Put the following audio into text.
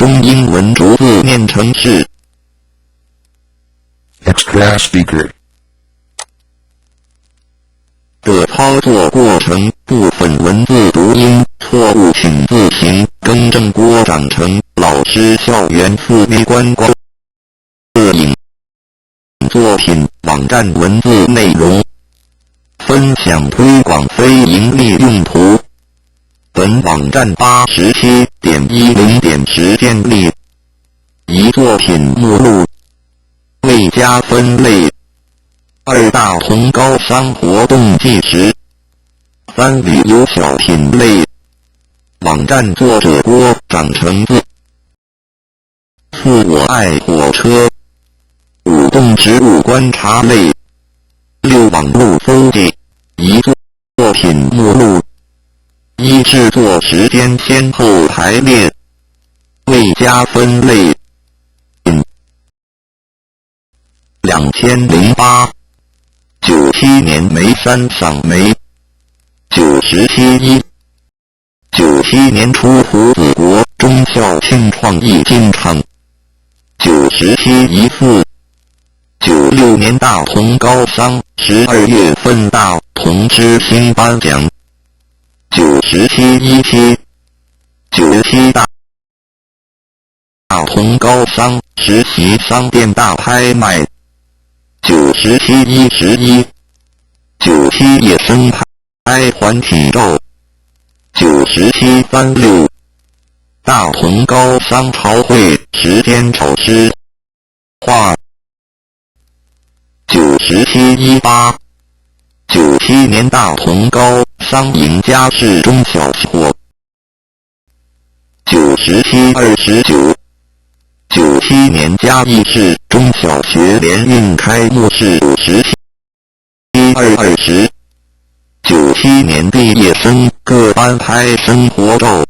中英文逐字念成是 Extra speaker. 的操作過程，部分文字讀音錯誤，請自行更正。郭長成老師校園4D 觀光攝影作品網站文字內容分享推廣非營利用途。本網站87.10點10建立，一作品目錄未加分類。二大同高商活動紀實。三旅遊小品類。網站作者郭長成字。四我愛火車。五動植物觀察類。六網路搜集。一作品目錄。一製作時間先後排列。未加分類。2008。97年梅山賞梅，97一，97年初朴子國中校慶創意進場，9714，96年大同高商12月份大同之星頒獎，9717，97大同高商實習商店大拍賣。9711，97野生拍團體照，9736，大同高商朝會時間潮濕畫，9718，97年大同高商贏家市中小火，9729。97年嘉義市中小學聯運開幕式97二20，97年畢業生各班拍生活照。